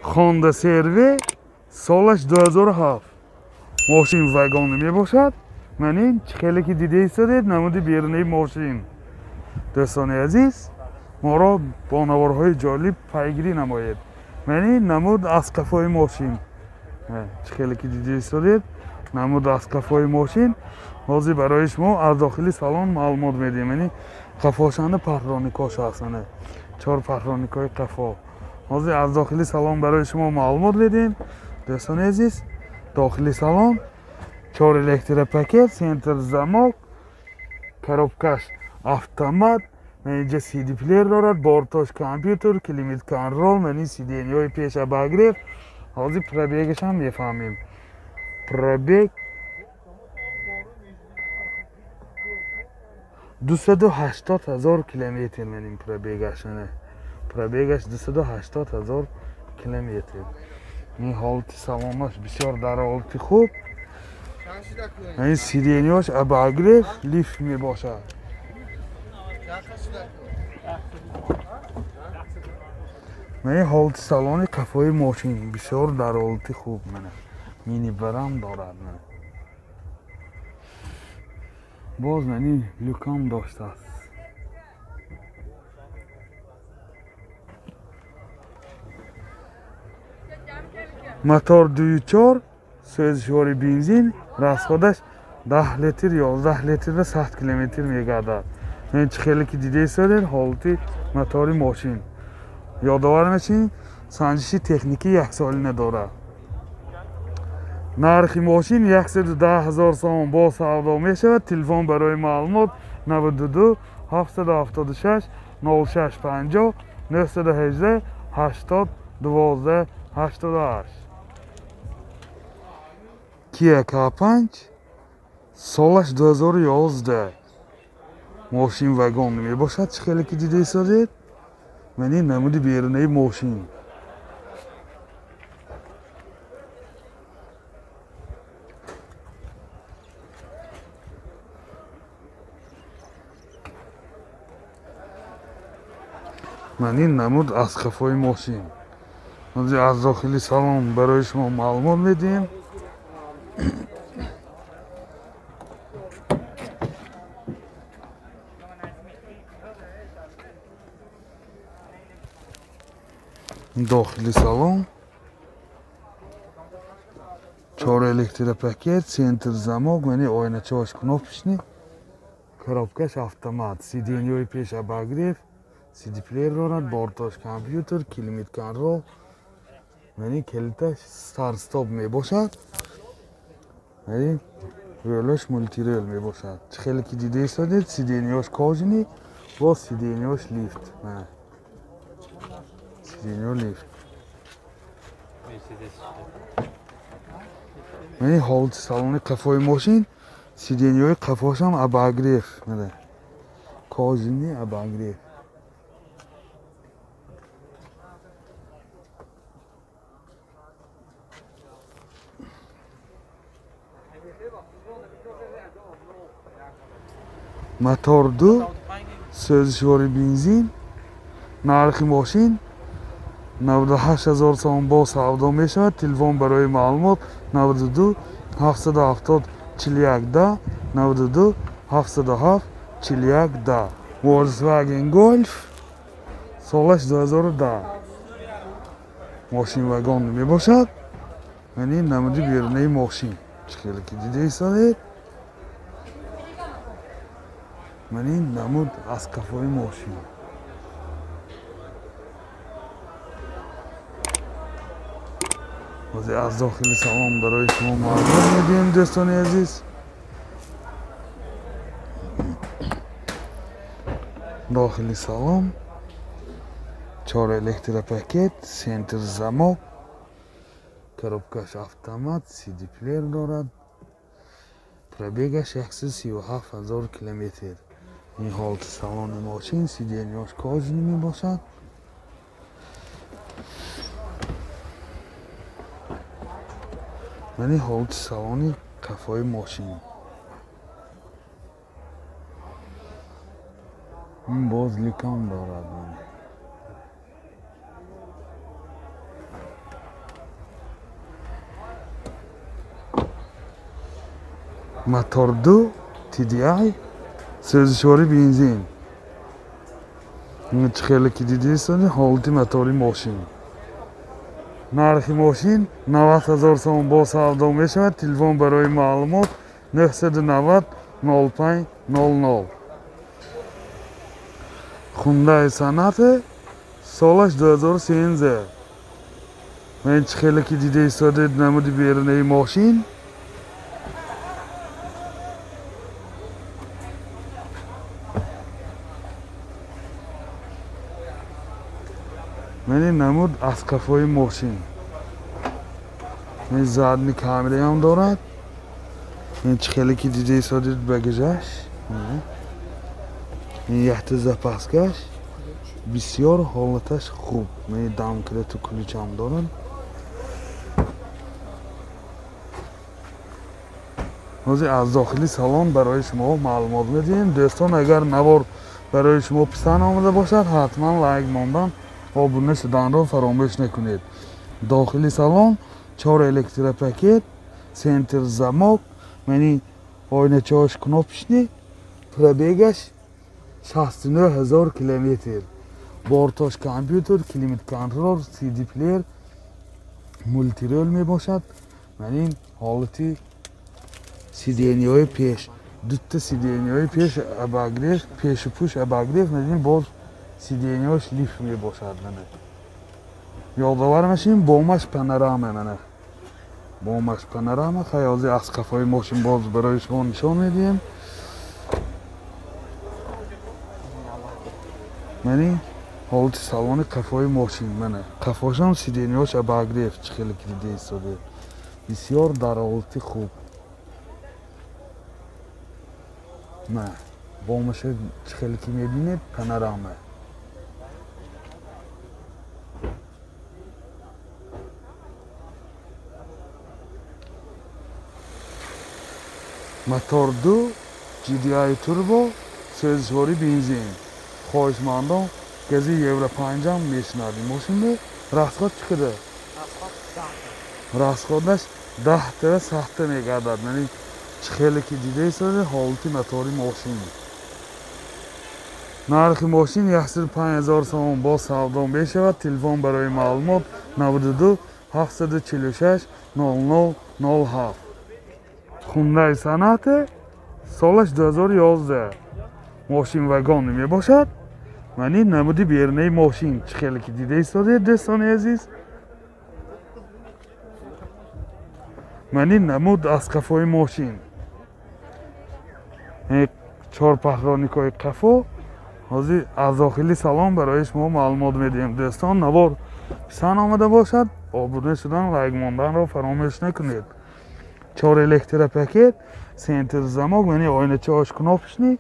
Honda CR-V солаш 2007. Мошин вагон мебошад. Ман ин хеле ки дида истодед намуди берунаи мошин. Дӯстони азиз, моро бо наворҳои ҷолиб пайгирӣ намоед. Ман ин намуд аз қафои мошин. Хеле ки дида истодед намуд аз қафои мошин. Ҳозир барои шумо аз дохили салон маълумот медиҳем. Яъне қафошанда патроникош ҳаст, 4 патроникои қафо. Ҳозир аз дохили салон барои шумо маълумот медиҳем. Дӯстони азиз, дохили салон 4 электропакет, центр замок, коробкаш автомат, инҷа CD плеер дорад, бортош компютер, климат контрол, мани сиденьяҳои пеш обогрев. Ҳозир пробегаш ҳам мефаҳмем. Пробег 280 000 километр меним пробегаш. Пробегаш 280 000 километр. Ин ҳолати салонаш бисёр дар ҳолати хуб. Ин сиденьяш обогрев, лифт мебошад. Ин ҳолати салони қафои мошин бисёр дар ҳолати хуб. Мини барам дорад. Боз мани люкам доштааст. Мотор 2.4, сӯзишвори бензин, расходаш 10 литр, 11 литр ва 100 километр мегардад. Ин чӣ хеле ки дида истодед ҳолати мотори мошин. Ёдовар мешавем, санҷиши техникӣ яксолина дорад. Нархи мошин 110 000 сомон бо савдо мешавад. Телефон барои маълумот 92 776 06 50 918 80 12 88. Kia K5 солаш 2011. Мошин вагон мебошад. Чӣ хеле ки дида истодед, ман ин намуди берунаи мошин. Ман ин намуд аз қафои мошин. Аз дохили салон барои шумо маълумот медиҳем. Дохили салон 4 электропакет, центр замок, мани оиначаҳош кнопочный, коробкаш автомат, сиденьяҳои пеш обогрев, CD плеер дорад, бортош компютер, климат контрол, мани калиташ старт-стоп мебошад. Мани рулаш мултирул мебошад. Чӣ хеле ки дида истодед, сиденьяҳош кожаный, боз сиденьяҳош лифт. Сиденьяҳо лифт. Мани ҳолати салони қафои мошин, сиденьяҳои қафошам обогрев, кожаный обогрев. Мотор 2, сӯзишвори бензин, нархи мошин 98 000 сомон бо савдо мешавад. Телефон барои маълумот 92 770 41 10 92 707 41 10. Volkswagen Golf солаш 2010. Мошин вагон мебошад. Мани намуди берунаи мошин. Чӣ хеле ки дида истодед, ман ин намуд аз қафои мошин. Ҳозир аз дохили салон барои шумо маълумот медиҳем, дӯстони азиз. Дохили салон 4 электропакет, центр замок, коробкаш автомат, CD плеер дорад. Пробегаш 137 000 километр. Ин ҳолати салони мошин, сиденьяш кожаный мебошад. Мани ҳолати салони қафои мошин. Ин боз люкам дорад. Мотор 2 TDI, сӯзишвори бензин. Чӣ хеле ки дидед, ҳолати мотори мошин. Нархи мошин 90 000 сом бо савдо мешавад. Телефон барои маълумот 990 05 00. Hyundai Sonata, солаш 2013. Ман чӣ хеле ки дида истодед, намуди берунаи мошин. Ман намуд аз қафои мошин. Ман задни камераам дорад. Ман чӣ хеле ки дида истодед, багажаш. Ин якта запаскаш бисёр ҳолаташ хуб. Ман домкрату ключам дорад. Ҳозир аз дохили салон барои шумо маълумот медиҳем. Дӯстон, агар навор барои шумо писанд омада бошад, ҳатман лайк мондан, обуна шуданро фаромӯш накунед. Дохили салон 4 электропакет, центр замок, мани ойначаҳош кнопочный, пробегаш 69 000 километр. Бортош компютер, климат-контрол, CD плеер, мултирол мебошад. Ман ин ҳолати сиденияҳои пеш, дута сиденияҳои пеш обогрев, пешу пӯш обогрев, ман ин боз сиденияҳош лифт мебошад. Мана ёдовар мешавем, бомаш панорама. Мана бомаш панорама. Хаёзи аз қафои мошин боз барои шумо нишон медиҳем. Мани ҳолати салони қафои мошин. Мана қафошам сиденияҳош обогрев, чӣ хеле ки дида истодед, бисёр дар ҳолати хуб. На бомаша чӣ хеле ки мебинед, панорама. Мотор 2 GDI турбо, сӯзишвори бензин. Хоҳишмандон гази Евро 5 ҳам мешунавем. Мошинда расход чӣ қадар? Расходаш 10 та сахта мегардад. Яъне чӣ хеле ки дида истодед, ҳолати мотори мошин. Нархи мошин 105 000 сом бо савдо мешавад. Телефон барои маълумот 92 746 00 07. Hyundai Sonata, солаш 2011. Мошин вагон мебошад. Ман ин намуди берунаи мошин чӣ хеле ки дида истодед, дӯстони азиз. Ман ин намуд аз қафои мошин. 4 паҳроникҳои қафо. Ҳозир аз дохили салон барои шумо маълумот медиҳем. Дӯстон, навор писанд омада бошад, обуна шудан, лайк монданро фаромӯш накунед. 4 электропакет, центр замок, яъне ойначаҳош кнопочный,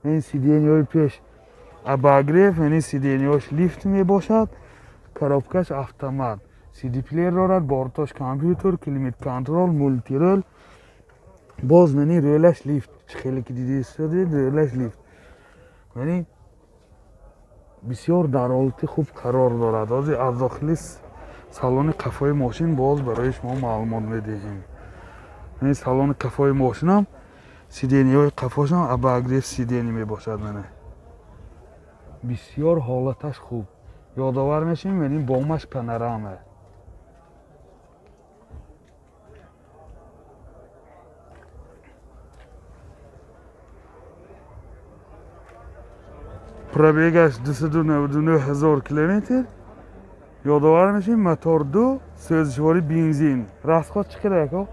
ин сиденияҳои пеш обогрев, яъне сиденияҳош лифт мебошад, коробкаш автомат, CD плеер дорад, бортош компютер, климат-контрол, мултирол, боз яъне рӯлаш лифт. Чӣ хеле ки дида истодед, рӯлаш лифт. Яъне бисёр дар ҳолати хуб қарор дорад. Ҳозир аз дохили салони қафои мошин боз барои шумо маълумот медиҳем. Ин салони қафои мошинам сиденияҳои қафошам обогрев сидени мебошад. Мана бисёр ҳолаташ хуб. Ёдовар мешавем, яъне бомаш панорама. Пробегаш 299 000 километр. Ёдовар мешавем, мотор 2, сӯзишвори бензин. Расход чӣ қадар ако?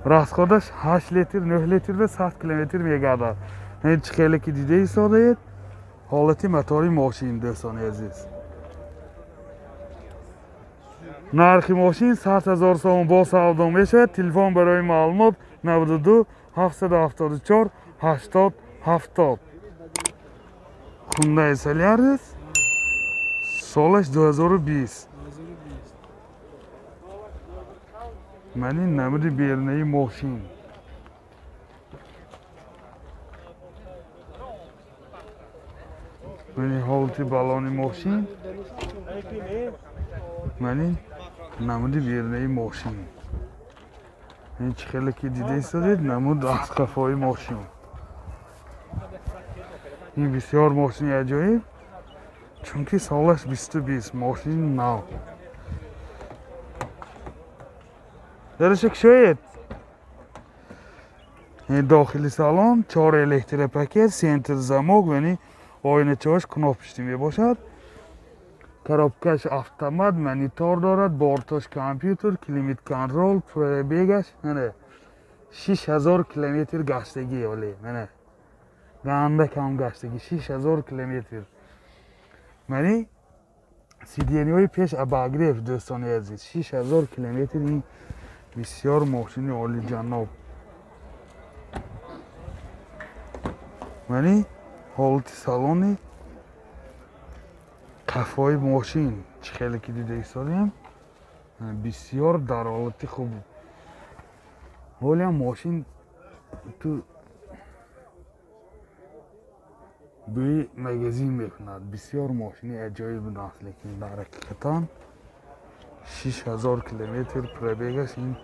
Расходаш 8 литр, 9 литр ва 100 километр мегардад. Ин чӣ хеле ки дида истодаед, ҳолати мотори мошин, дӯстони азиз. Нархи мошин 100 000 сом бо савдо мешавад. Телефон барои маълумот 92 774 80 70. Hyundai Solaris, солаш 2020. Ман ин намуди берунаи мошин. Ман ҳолати балони мошин. Ман ин намуди берунаи мошин. Ин чӣ хеле ки дида истодед, намуд аз қафои мошин. Ин бисёр мошини аҷоиб, чунки солаш 2020, мошини нав. Дараша кушоед. Дохили салон 4 электропакет, центр замок, яъне оиначаҳош кнопочный мебошад. Коробкаш автомат, монитор дорад, бортош компютер, климат контрол, пробегаш мана 6000 километр гаштагӣ, оле мана ганда кам гаштагӣ, 6000 километр. Мани сиденьяҳои пеш обогрев, дӯстони азиз, 6000 километр. Ин бисёр мошини олиҷаноб. Мани ҳолати салони қафои мошин чӣ хеле ки дида истодем, бисёр дар ҳолати хуб. Ҳолиам мошин ту бӯи магазин мекунад. Бисёр мошини аҷоиб будааст, лекин дар ҳақиқатан 6000 километр пробегаш ин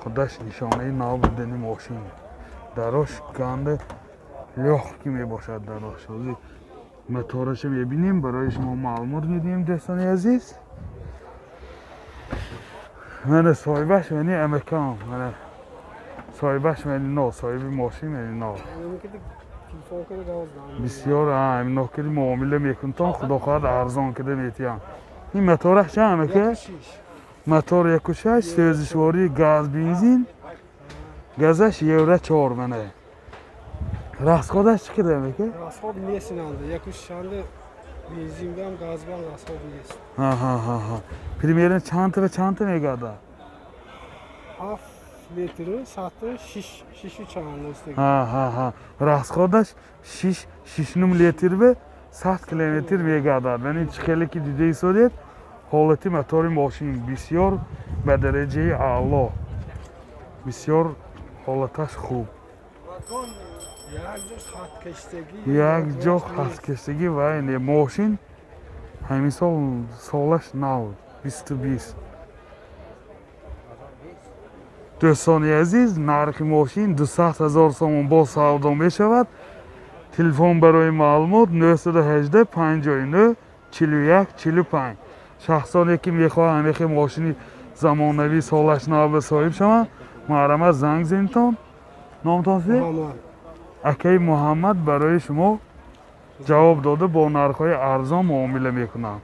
худаш нишонаи нав будани мошин. Дарош ганда лёгкий мебошад. Дарош ҳозир моторашо мебинем, барои шумо маълумот медиҳем, дӯстони азиз. Мана соҳибаш, мани амакам, мана соҳибаш, мани но соҳиби мошин, мани но бисёр амино киди муомила мекунтон, худо хоҳад арзон кида метиҳам. Ин мотораш чанд амака? Мотор 1.6, сӯзишвории газ, бензин, газаш евро 4. Мана расходаш чӣ қадар амака? Расход нест инанда, 1.6 бензин бам, газ бам расход нест. Ҳа. Примерно чандта ва чандта мегардад? 7 литр, саты 6, 6 чанд. Ҳа. Расходаш 6, 6.5 литр ва 100 километр мегардад. Яъне чӣ хеле ки дида истодед, ҳолати мотори мошин бисёр ба дараҷаи аъло, бисёр ҳолаташ хуб. Як ҷо хаткаштагӣ ва мошин ҳамин сол солаш нав 2020. Дӯстони азиз, нархи мошин 200 000 сомон бо савдо мешавад. Телефон барои маълумот 918 59 41 45. Шахсоне ки мехоҳанд ҳамихел мошини замонавӣ солаш нав ба соҳиб шаванд, марҳамат занг зенитон. Номтон чист? Акаи Муҳаммад барои шумо ҷавоб дода бо нархҳои арзон муомила мекунанд.